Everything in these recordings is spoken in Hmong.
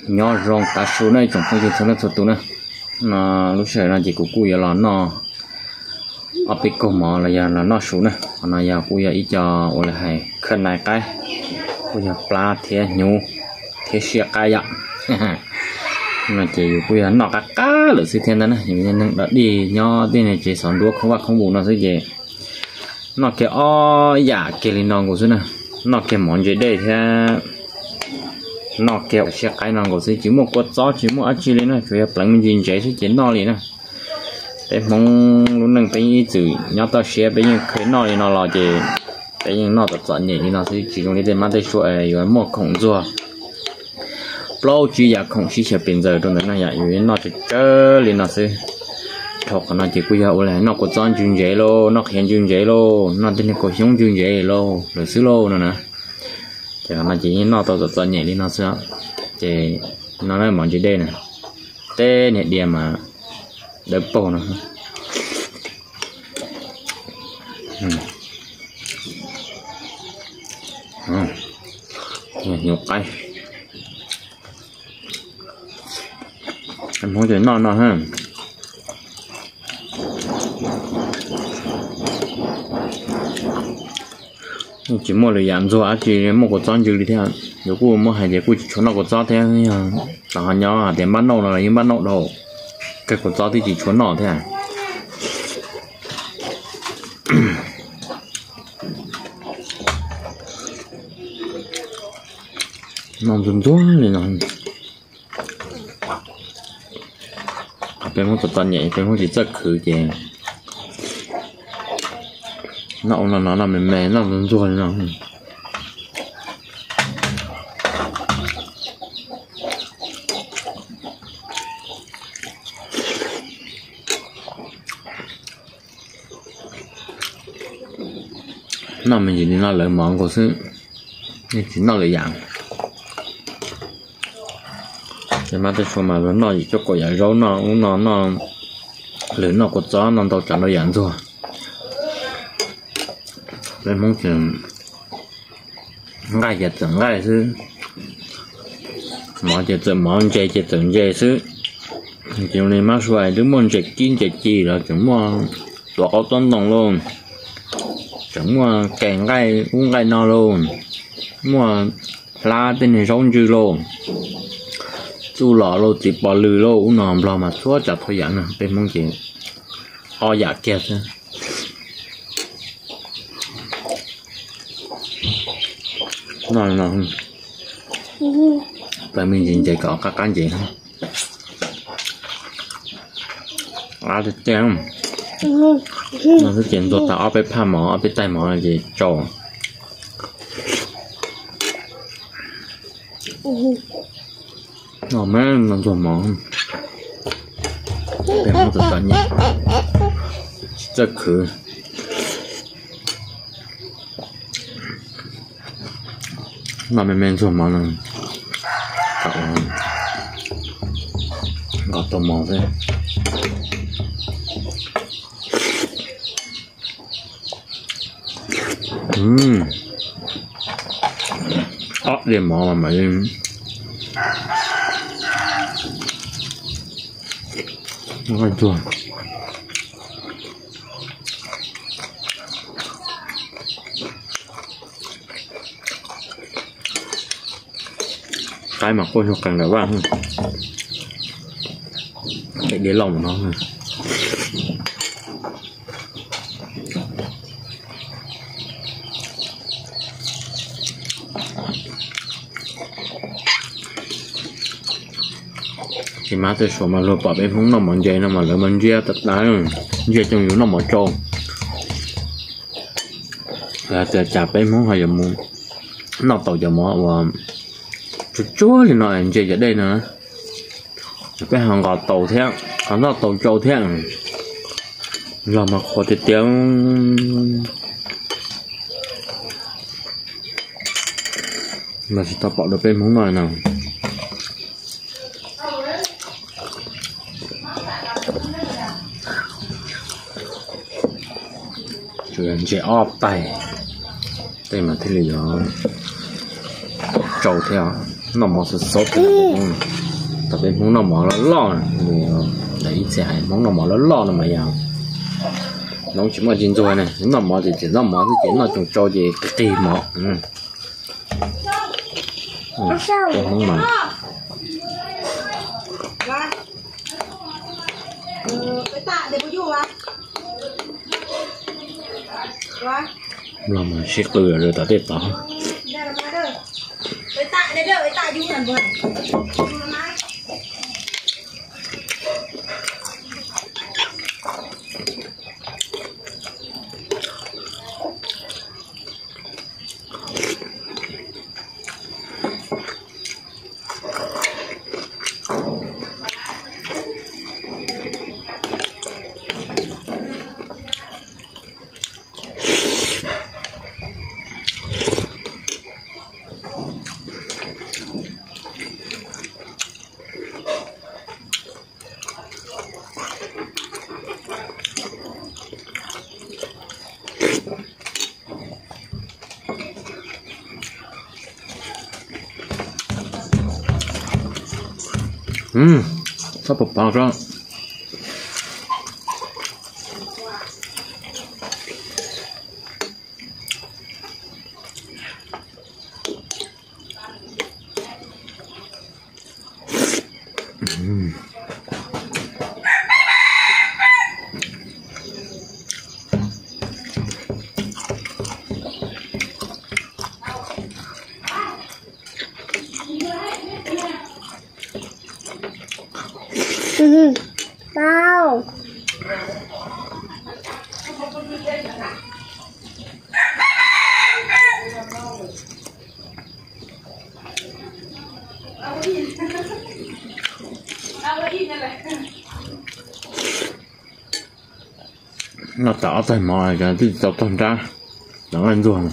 Nyob zoo tav su na ib tsoom phooj ywg txhua leej txhua tus na. No lub sij hawm no ces kuv kuj yuav los noj ob peb kaug mov los yog los noj su na. Qhov no yog kuj yog ib co ua li hais khawj nai qaib, kuj yog plab thiab hnyuv thiab siab qaib yom. No ces yus kuj yog noj qab qab lawm xwb thiab ntag na, yus yog neeg dog dig nyob tej niag tsev xov nruab khoob vaj khoob vus no xwb ces noj kiag ob yam kiag li no nkaus xwb na. Noj kiag mov ntse dej thiab noj kiag siab qaib no nkaus xwb, tsis muaj kua txob tsis muaj dab tsi li na, tsuas yog pleev me ntsis ntsev xwb ces noj li na. Peb Hmoob lub neej peb yeej ib txwm nyob toj siab, peb yeej kheev noj li no los ces peb yeej noj txom txom nyem li no xwb, tsis zoo li tej mab tej sua yuav muaj khoom ntxuag plaub tsib yav khoom sib xyaw pes ntxaws rau ntawd no yom, yus noj tsawg tsawg li no xwb. Dhau qhov no ces kuj yog ua li noj kua txob ntsws ntsev lauj, noj qhiav ntsws ntsev lauj, noj tej niag kaus xyoob ntsws ntsev lauj lawm xwb lauj no na. Ces qhov no ces yeej noj tau txom txom nyem li no xwb, ces no na mov ntse dej na, tej niag diav mas dawb paug no. Hnyuv qaib, Hmoob ces noj no. Tsis muaj lwm yam ntxuag dab tsi muaj kua txob ntsws li thiab. Yuav kuj muab hais tias kuj tsis tshua noj kua txob thiab, yog los ho nyob hais tias npaj nauj no los yeej npaj nauj dhau, kawg kua txob twb tsis tshua noj thiab. Noj ntxuag ntxuag li no. Peb Hmoob txom txom nyem, peb Hmoob tsis txawj khwv ces noj ua no no, noj me me, noj ntxuag ntxuag li no. Noj me ntsis li no lawv mov nkaus xwb, yeej tsis noj lwm yam. Ces mab tej sua mas luag noj yim cuaj kaum yam zaub, noj ub no noj, lwm noj kua txob, noj ntau tsav ntau yam ntxuag. Peb Hmoob ces nqaij ces txawm nqaij xwb, mov ces txawm mov, ntses ces txawm ntses xwb. Ces li mab sua twb muaj ntses kib ntses ci los tseem muaj tuav qaub tuav ntoo lauj, tseem muaj kev nqaij ub nqaij no lauj, muaj hlab tej niag zaub ntsws lauj, txuj lom lauj, txiv pos lws lauj, ub no nplog mas txhua tsav txhua yam no, peb Hmoob ces ob yam kiag xwb. Noj no, pleev me ntsis ntsev kom qab qab ntsev. Qab tiag tiag. No xwb ces ntxuag tau ob peb phaj mov, ob peb taig mov no ces tsau. No mas no ntxuag mov, peb Hmoob txom txom nyem, tsis txawj khwv. Noj me me ntxuag mov no, nqos tau mov xwb. Ob diav mov mas mam li ntxuag. Qaib mas quaj nyuag qees lawm vaj, diav lauj no. Ces mab tej suav mas luag pom peb Hmoob noj mov ntses no mas lawv mas ntsia tas tas, ntsia coj yus noj mov tsau. Lawv tias cas peb Hmoob ho yuav mus noj tau cov mov uas tsuag tsuag li no ntse cov dej no. Peb ho nqos tau thiab, ho noj tau tsau thiab, los mas qhuav tiag tiag. Los tsis tau pom dua peb Hmoob noj no. Tsuas yog ntse ob taig, tej mas thiaj li yuav tsau thiab os. Noj mov xov xov, thaum peb Hmoob noj mov loj loj, ib txhia hais Hmoob noj mov loj loj no mas yog noob tsis muaj tsis ntxuag ne, noj mov ces tseem noj mov xwb ces noj tsoos tsau ces qig qig mov. Hmoob mas Nplog mas sib qw rau tom tej tod. Txhob pov pov soj. Noj tas ob txaig mov twb tsis tau taug nrab, nqaij ntxuag.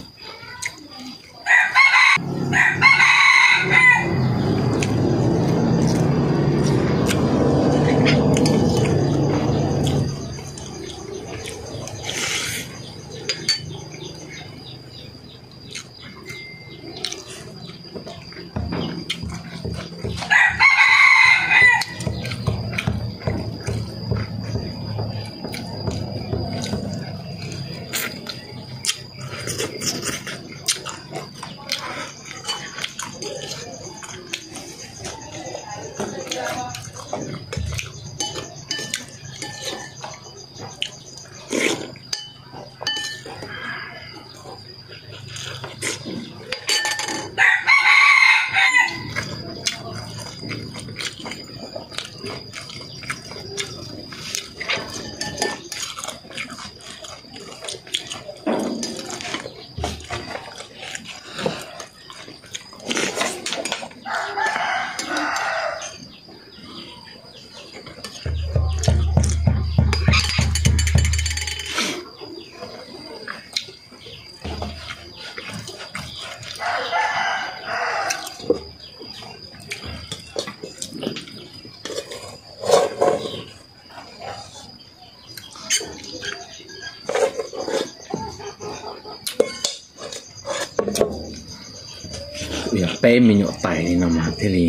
Yog peb me nyuam tais li no mas thiaj li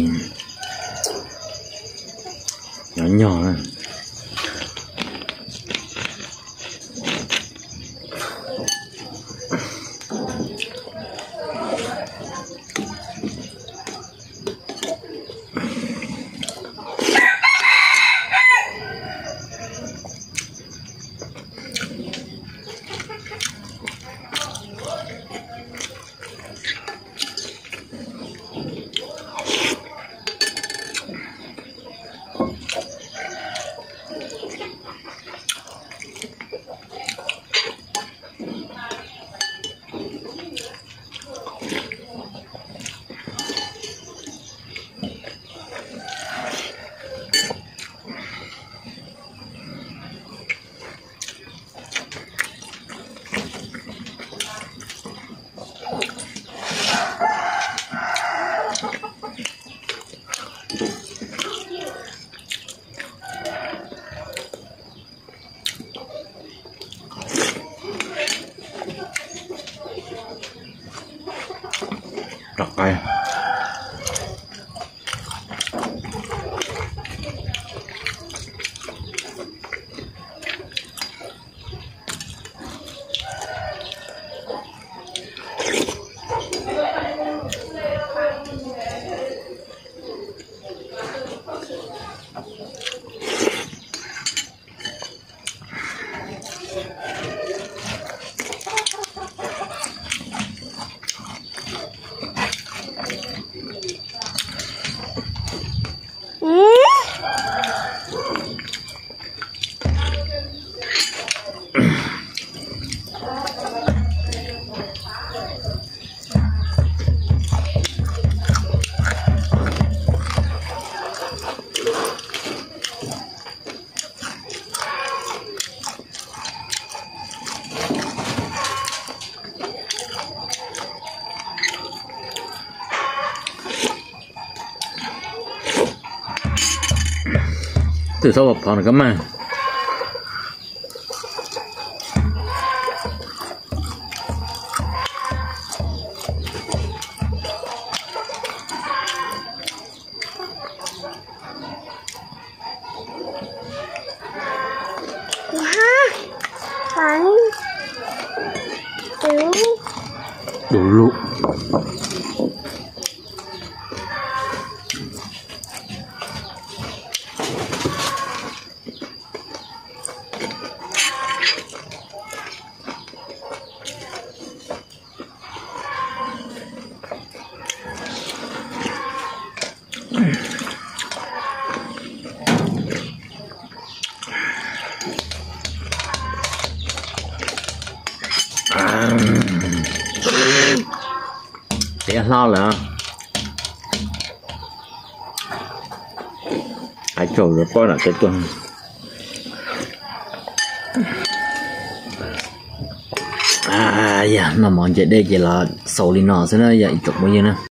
nyob nyog na. Rov qab. Twb txhob phov no koj mas. Du lug. Tiav hlo lawm. Qab tsaus lawm pob lam teb tuaj. Yog noj mov nce dej ces los xaus li no xwb na yog ib tsoom phooj ywg na.